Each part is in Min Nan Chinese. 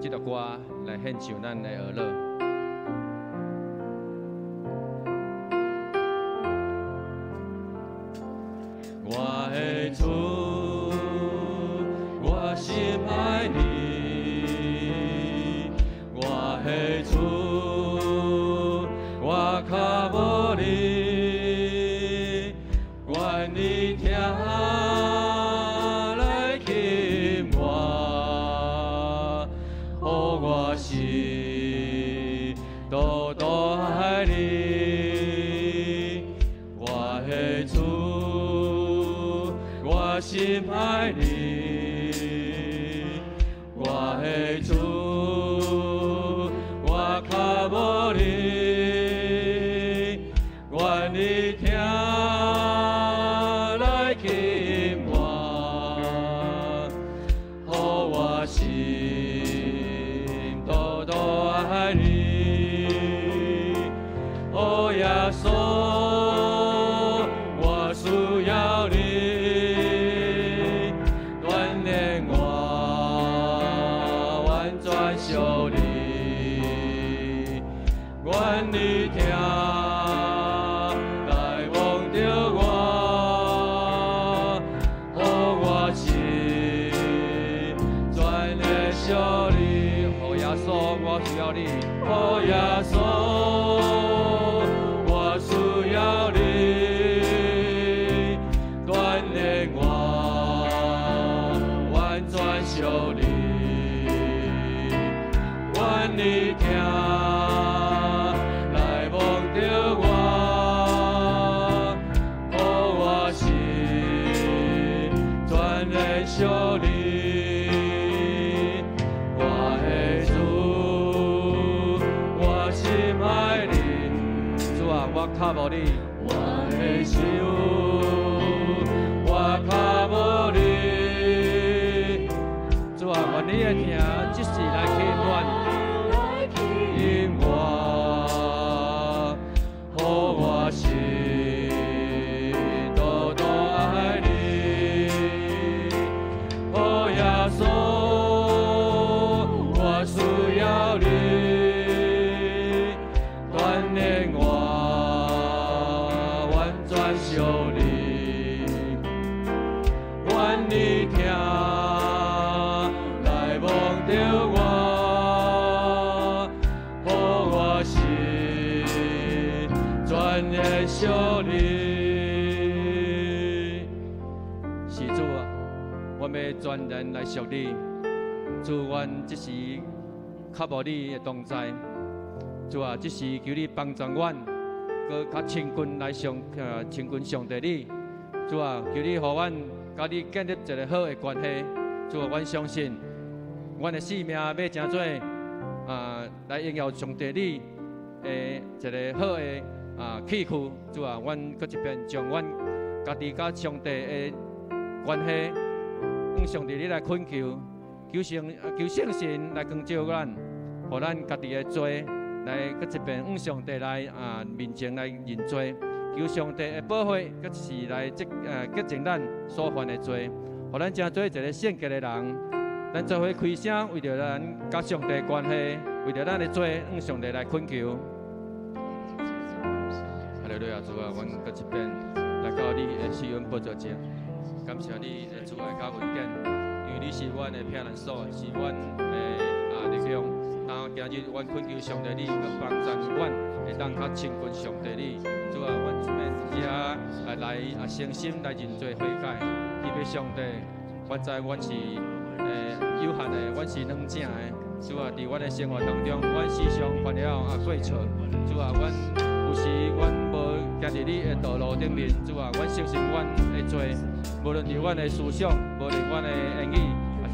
這首歌來獻上咱的哀樂。我的主，我心愛你，我的主，我跤無你，願你疼來吸引我，予我心多多愛你，我的主，我心愛你，我的主，我跤無你，願你疼來吸引我，予我心多多愛你，哦耶穌，我需要你，鍛鍊我，完全屬你，願你疼來摸著我，予我心全然屬你。哦耶穌，我需要你，哦耶穌，我需要你，鍛鍊我，完全屬你，願你疼來摸著我，予我心全然屬你，我的主，我心愛你，主啊，我跤無你，我的主，我跤無你，主啊，願你的疼這時來吸引我，吸引我，予我心多多愛你，哦耶穌，我需要你，鍛鍊我，完全屬你，願你疼來摸著我，予我心全然屬你。是主啊，我欲全然來屬你。主，阮這時較無你的同在。主啊，這時求你幫助阮，閣較親近來上，親近上帝你。主啊，求你予阮佮你建立一个好的關係。主啊，阮相信，阮的生命欲成做來榮耀上帝你的一个好的器具。主啊，阮閣一遍將阮家己佮上帝的關係，向上帝你來懇求，求聖神來光照咱，予咱家己的罪來閣一遍向上帝來面前來認罪，求上帝的寶血，閣是來潔淨咱所犯的罪，予咱成做一个聖潔的人。咱做伙開聲，為著咱佮上帝的關係，為著咱的罪，向上帝來懇求。哈利路亞，主啊，阮閣一遍來到你的施恩寶座前，感謝你的慈愛佮恩典，因為你是阮的避難所，是阮的力量。當今日阮懇求上帝你，閣幫助阮，會當較親近上帝你。主啊，阮這邊遮來誠心來認罪悔改，祈求上帝，我知阮是有限的，阮是軟正的。主啊，佇阮的生活當中，阮時常犯了過錯。主啊，阮有時阮無行佇你的道路頂面。主啊，阮承認阮的罪，無論佇阮的思想，無論阮的言語，抑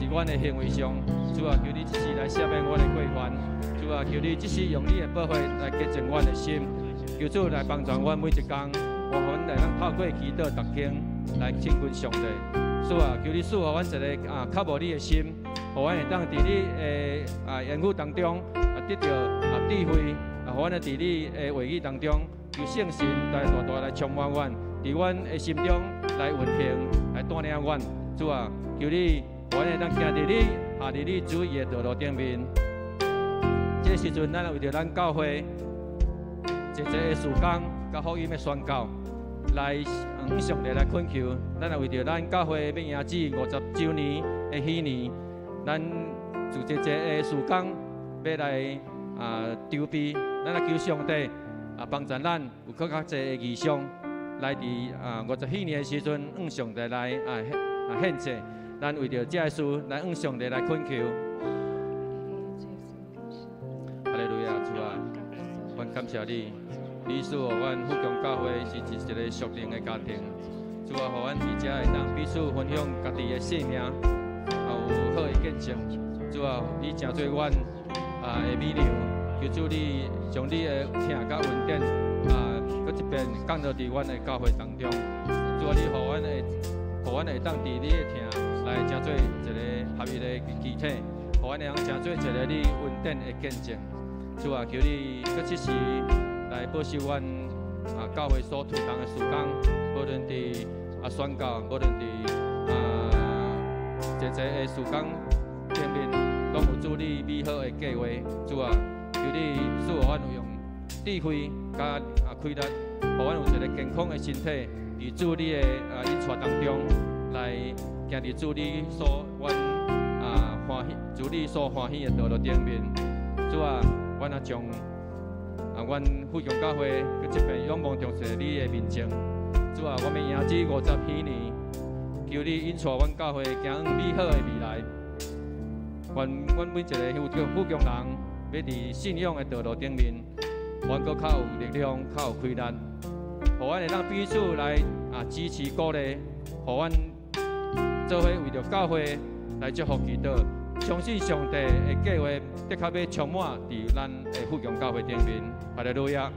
是阮的行為上。主啊，求你這時來赦免阮的過犯。主啊，求你這時用你的寶血來潔淨阮的心。求主來幫助阮每一工，我阮會當透過祈禱讀經來親近上帝。主啊，求你賜予阮一个渴慕你的心，予阮會當佇你的言語當中得著智慧，予阮會佇你的話語當中，求聖神來大大來充滿阮，佇阮的心中來運行，來帶領阮。主啊，求你，予阮會當行佇你行佇你旨意的道路頂面。這個時陣，咱為著咱教會濟濟的事工佮福音的宣告，來向上帝來懇求。咱也為著咱教會欲迎接50週年的喜年，咱做濟濟的事工欲來籌備，咱來求上帝幫助咱有閣較濟的異象，來佇50喜年的時陣，向上帝來獻祭。咱為著這个事，來向上帝來懇求。哈利路亞，主啊，阮感謝你，你賜予阮富強教會是一個屬靈的家庭。主啊，予阮佇遮會當彼此分享家己的生命，也有好的見證。主啊，你成做阮的美娘，求主你將你的疼佮恩典閣一遍降落佇阮的教會當中。主啊，你予阮會，予阮會當佇你的疼來成做一個合一的肢體，予阮會當成做一個你恩典的見證。主啊，求你閣這時來保守阮教會所推動的事工，無論佇宣教，無論佇濟濟的事工頂面，攏有主你美好的計劃。主啊，求你賜予阮有用智慧佮氣力，予阮有一個健康的身體，佇主你的引帶當中，來行佇主你所阮歡喜，主你所歡喜的道路頂面。主啊，阮將阮富強教會閣這遍仰望重視你的面前。主啊，阮欲迎接50喜年，求你引帶阮教會行向美好的未來。願阮每一个富強人，欲佇信仰的道路頂面，阮閣較有力量，較有氣力，予阮會當彼此來支持鼓勵，予阮做伙為著教會來祝福祈禱，相信上帝的計劃的確欲充滿佇咱的富強教會頂面。哈利路亞！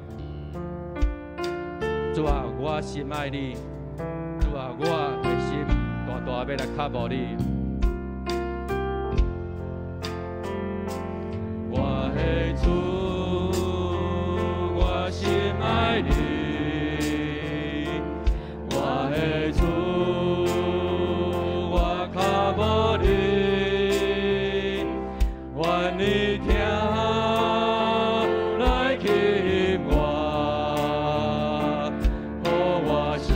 主啊，我心愛你，主啊，我的心大大欲來渴慕你。我的主，我心愛你，我的主，我渴慕你，願你疼來吸引我，予我心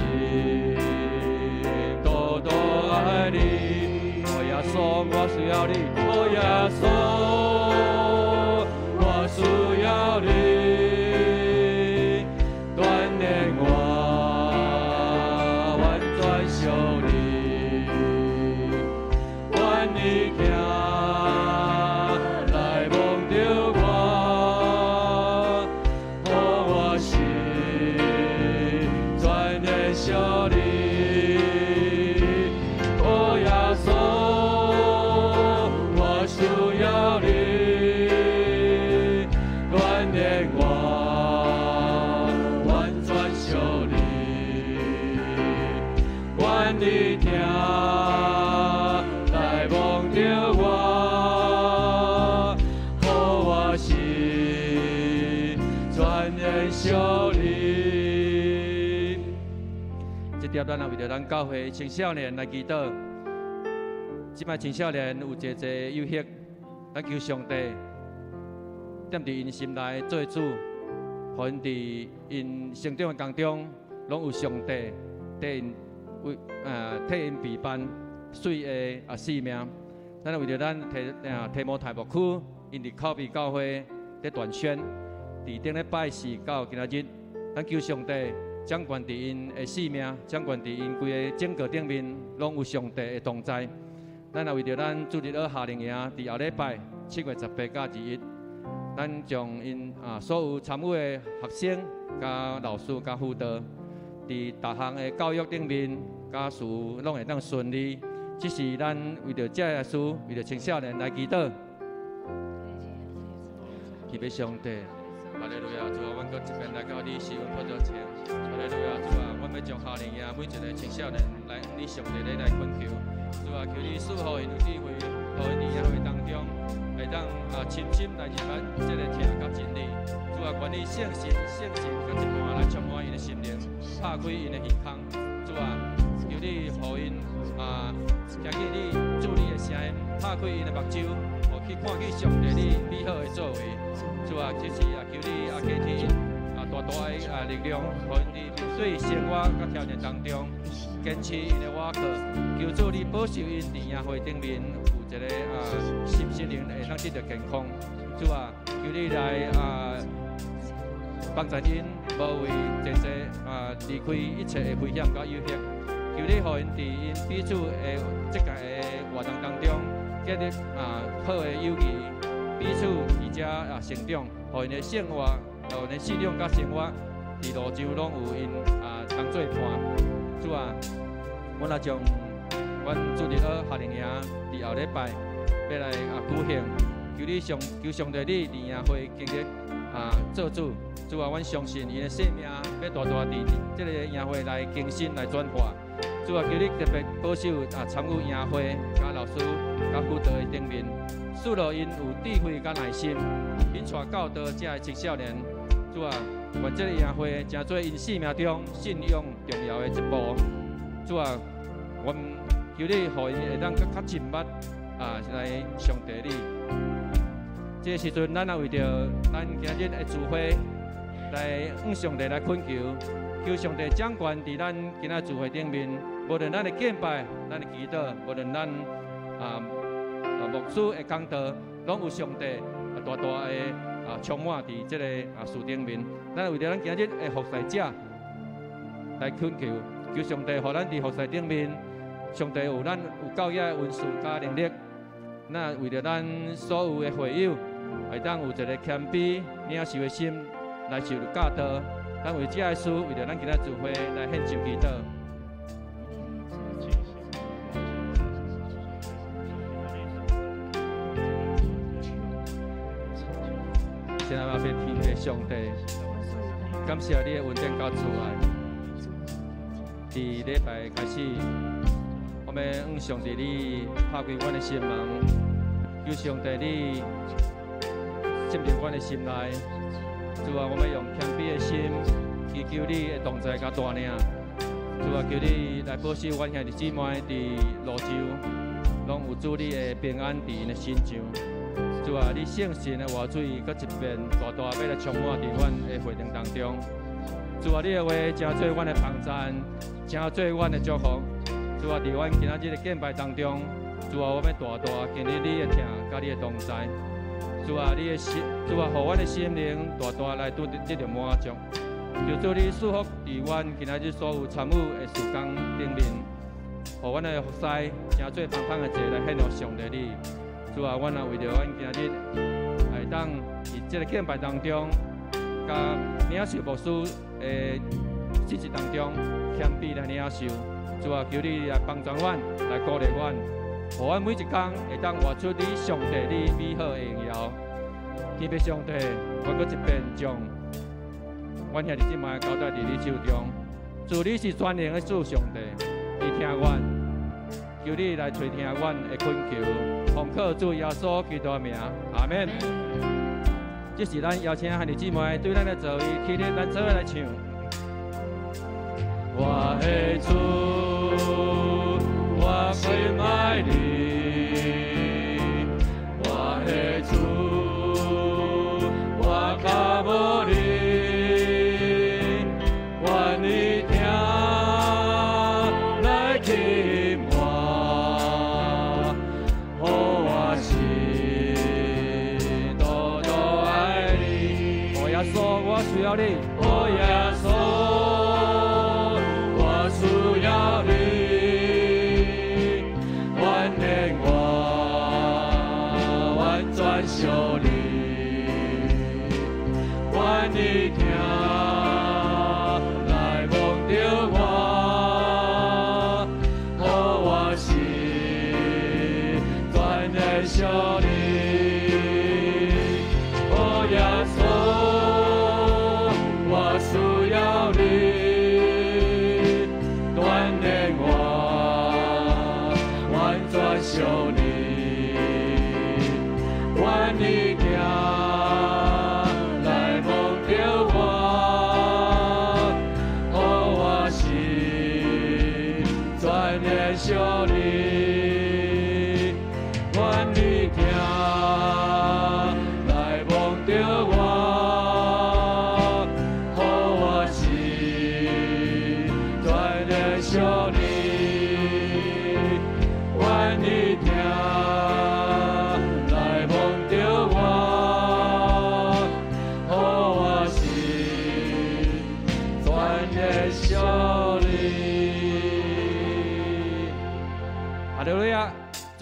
多多愛你。哦耶穌，我需要你，哦耶穌，我需要你，鍛鍊我，完全屬你，願你疼來摸著我，予我心全然屬你。哦耶穌，我需要你，鍛鍊我，完全屬你，願你疼來摸著我，予我心全然屬你。這碟咱也為著咱教會青少年來祈禱。這擺青少年有濟濟誘惑，咱求上帝踮佇𪜶心內做主，予𪜶佇𪜶成長的當中，攏有上帝替𪜶為替𪜶備辦媠的生命。咱為著咱提摩太牧區，𪜶佇口邊教會佇斷宣，佇頂禮拜四到今仔日，咱求上帝掌權佇𪜶的生命，掌權佇𪜶規个整個頂面，攏有上帝的同在。咱也為著咱主日學夏令營，佇後禮拜7月18佮21，咱將𪜶所有參與的學生、佮老師、佮輔導，佇逐項的教育頂面，佮事攏會當順利。這是咱為著這个事，為著青少年來祈禱。祈禱上帝，哈利路亞！主啊，阮閣這遍來到你施恩寶座前，哈利路亞！主啊，阮欲將夏令營每一个青少年來你上帝咧來懇求。主啊，求你賜予𪜶有智慧，予𪜶佇營會當中會當深深來認捌這个疼佮真理。主啊，願你聖神聖神閣一半來充滿𪜶的心靈，拍開𪜶的耳孔。主啊，求你予𪜶聽見你主你的聲音，拍開開𪜶的目睭，予去看見上帝你美好的作為。主啊，這是啊，求你啊，加添啊大大的啊力量，予𪜶佇面對生活佮挑戰當中，堅持𪜶的倚靠。求主你保守𪜶佇營會頂面有一个啊心心靈會當得著健康。主啊，求你來啊幫助𪜶，無畏濟濟啊離開一切的危險佮誘惑。求你予𪜶佇𪜶彼此的這個的活動當中建立啊好的友誼，彼此而且啊成長，予𪜶的生活，予𪜶的信仰佮生活佇路上攏有𪜶啊當做伴。主啊，阮也將阮主日學夏令營佇後禮拜欲來啊舉行，求你上求上帝你佇營會經歷啊做主。主啊，阮相信𪜶的生命欲大大佇這个營會來更新來轉化。主啊，求你特別保守啊參與營會佮老師佮輔導的頂面，賜予𪜶有智慧佮耐心，引帶教導這个青少年。主啊，願這个營會成做𪜶生命中信仰重要的一步。主啊，阮求你予𪜶會當閣較親密啊來上帝你。這个時陣，咱也為著咱今日的聚會來向上帝來懇求，求上帝掌權佇咱今仔聚會頂面，無論咱的敬拜、咱的祈禱，無論咱啊牧師的講道，攏有上帝啊大大的啊充滿佇這个啊事頂面。咱為著咱今日的服侍者來懇求，求上帝予咱佇服侍頂面，上帝有咱有夠額的恩賜佮能力。那為著咱所有的會友，會當有一个謙卑領受的心來受教導。咱為這个事，為著咱今仔聚會來獻上祈禱。現在麻煩天父上帝，感謝你的恩典佮慈愛。佇禮拜開始，我欲向上帝你拍開阮的心門，求上帝你進入阮的心內。主啊，我欲用謙卑的心祈求你的同在佮帶領。主啊，求你來保守阮兄弟姊妹佇路上，攏有主你的平安佇𪜶的身上。主啊，你聖神的活水，閣一遍大大欲來充滿佇阮的會場當中。主啊，你的話成做阮的幫贊，成做阮的祝福。主啊，佇阮今仔日的敬拜當中，主啊，我欲大大經歷你的疼佮你的同在。主啊，你的心，主啊，予阮的心靈大大來拄得著滿足。求主你賜福佇阮今仔日所有參與的事工頂面，予阮的服侍成做芳芳的祭來獻予上帝你。主啊，阮也為著阮今仔日會當佇這个敬拜當中，佮領受牧師的信息當中謙卑來領受。主啊，求你來幫助阮，來鼓勵阮，予阮每一工會當活出你上帝你美好的榮耀。天父上帝，我閣一遍將阮兄弟姊妹交代佇你手中。主，你是全能的主上帝，你聽阮，求你來垂聽阮的懇求，奉靠主耶穌基督的名，阿們。這時咱邀請兄弟姊妹對咱的座位起立，咱做伙來唱。我的主，我深愛你，我的主，我渴慕你，願意聽來吸引我，予我心多多愛你。哦耶穌，我需要你，哦耶穌，我需要你，鍛鍊我，完全屬你，願意聽來摸著我，予我心全然屬你。哦耶穌，我需要你，鍛鍊我，完全屬你，願意聽來摸著我，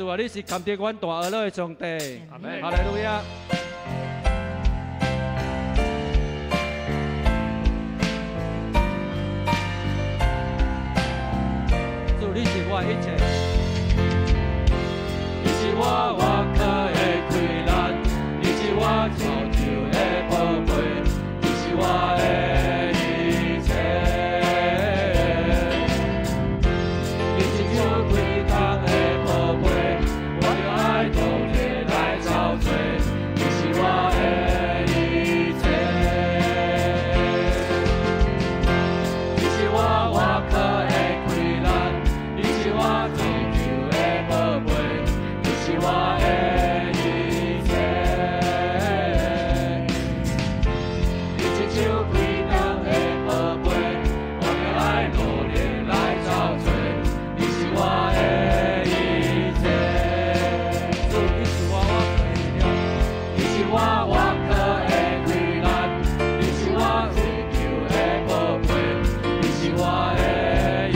主啊，你是堪得阮大厄的上帝。阿門。哈利路亞。主，你是我的一切，你是我倚靠的氣力，你是我造就的寶貝，你是我的一切。你親像規工的寶貝，我著愛努力來找揣，你是我的一切。你是我倚靠的氣力，你是我追求的寶貝，你是我的一切。你親像規工的寶貝，我著愛努力來找揣，你是我的一切。主，你是我倚靠的力量，你是我倚靠的氣力，你是我追求的寶貝，你是我的一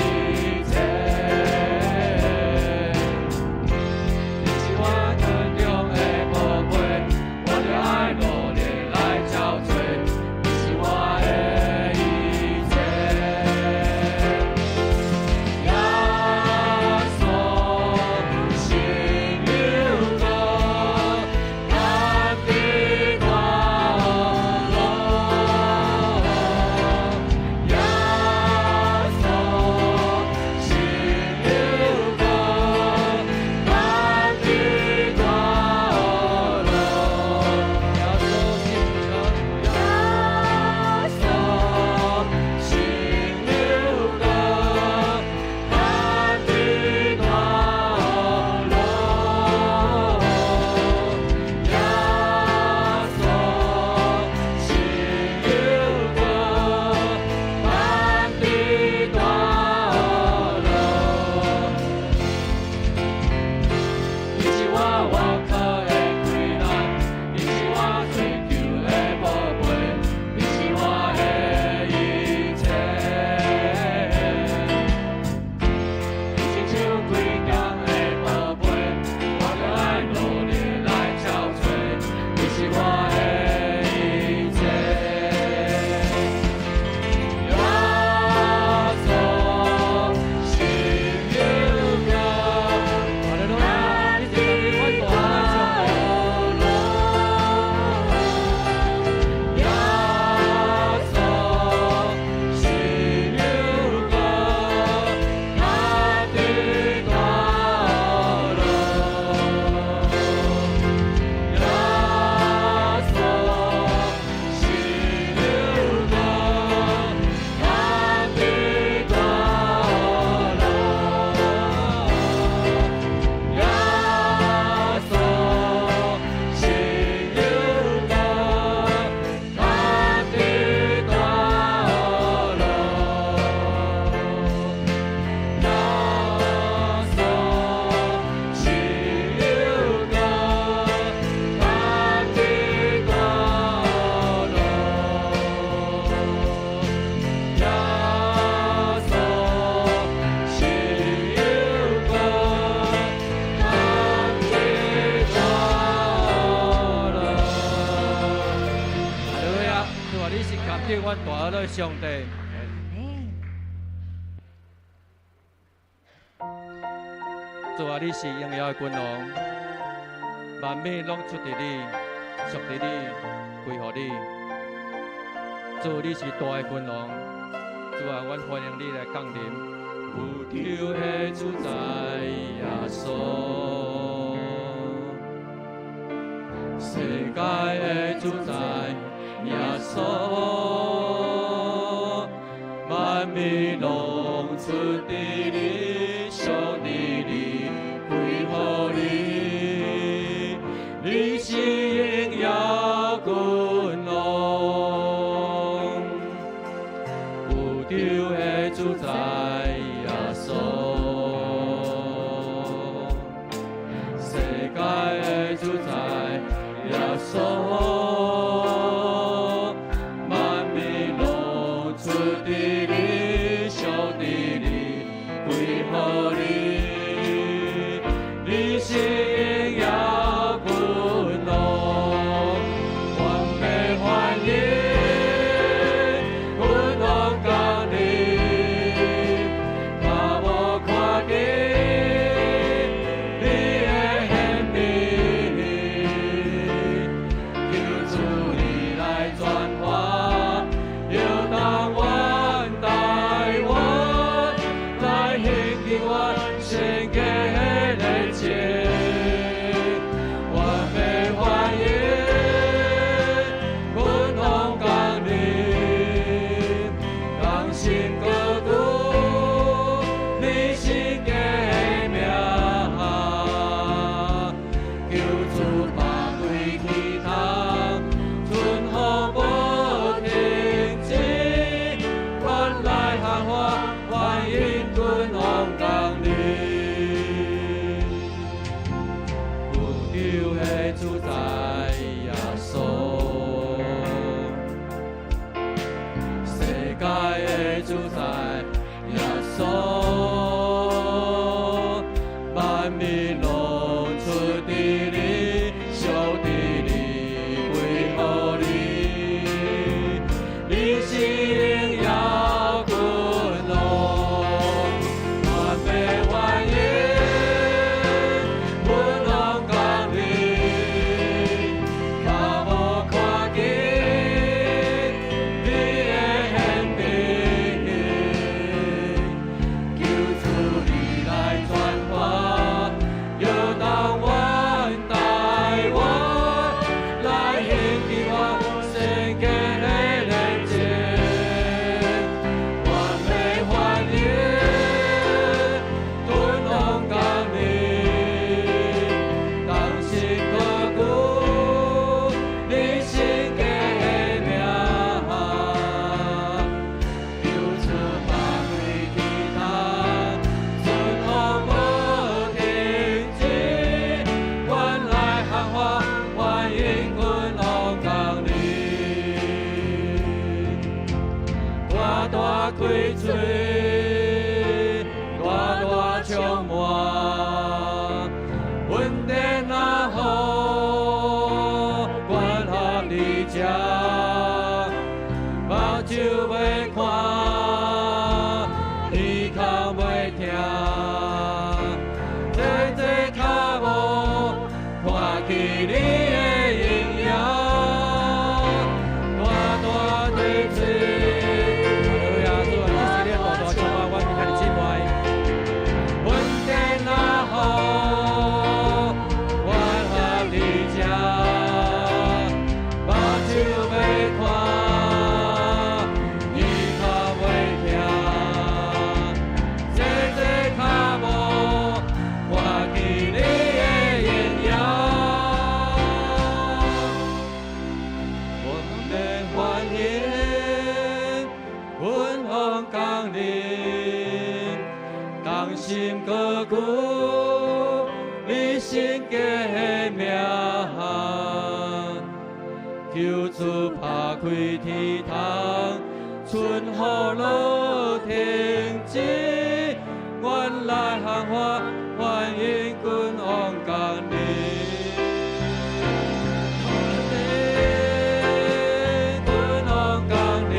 切。你是我尊重的寶貝，我著愛努力來找揣，你是我的一切。耶穌心有高，堪比大樂。耶穌心有高，堪比大樂。耶穌心有耶穌心有高，堪比大樂。耶穌心有高，堪比大樂。你是我倚靠的氣力，你是我追求的寶貝，你是我的一切。你親像規工的寶貝，我著愛努力來找揣，你是我的一切。耶穌心有高，哈利路亞！你是阮大的上帝。耶穌心有高，堪比大樂。耶穌心有高，堪比大樂。耶穌心有高，堪比大樂。耶穌心有高，堪比大樂。耶穌心有高，堪比大樂。哈利路亞！主啊，你是堪得阮大樂的上帝。主啊，你是榮耀的君王，萬物攏出佇你，屬佇你，歸予你。主，你是大的君王，主啊，阮歡迎你來降臨。宇宙的主宰耶穌，世界的主宰耶穌，萬物攏出佇你，屬佇你，歸予你。你是榮耀君王，宇宙的主宰耶穌，世界的主宰耶穌，萬物攏出佇你，屬佇你，歸予你。你是開喙，大大充滿，恩典若雨，關合佇這，目睭欲看，耳孔欲聽，濟濟跤步，看見你的榮耀，大大的喙。哈利路亞，主啊，這是你的大大充滿，阮兄弟姊妹。恩典若雨，關合佇這，目睭欲看，耳孔欲聽，濟濟跤步，看見你的榮耀。阮欲歡迎君王降臨，同心高舉你聖潔的名，求主拍開天窗，春雨落停止，阮來喊歡歡迎君王降臨。歡迎君王降臨，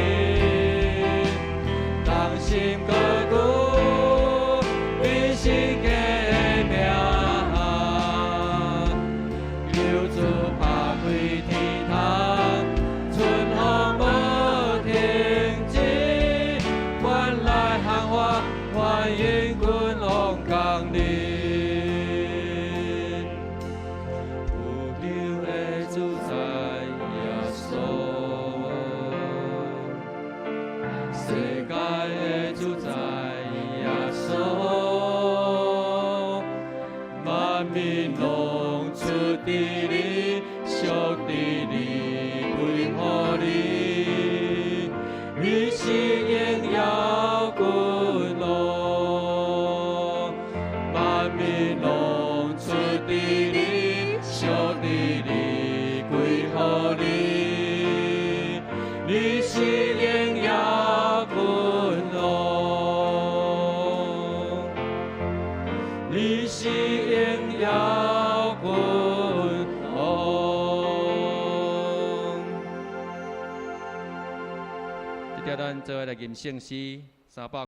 同心高舉你聖潔的名，求主拍開天窗，春風無停止，阮來喊歡歡迎君王降臨。有救的主宰耶穌，世界的主宰耶穌，萬民攏出佇你，屬佇你，歸予你，你是榮耀君王。萬民攏出佇你，屬佇你，歸予你，你是榮耀君王，你是榮耀君王。這條咱做伙來吟聖詩300。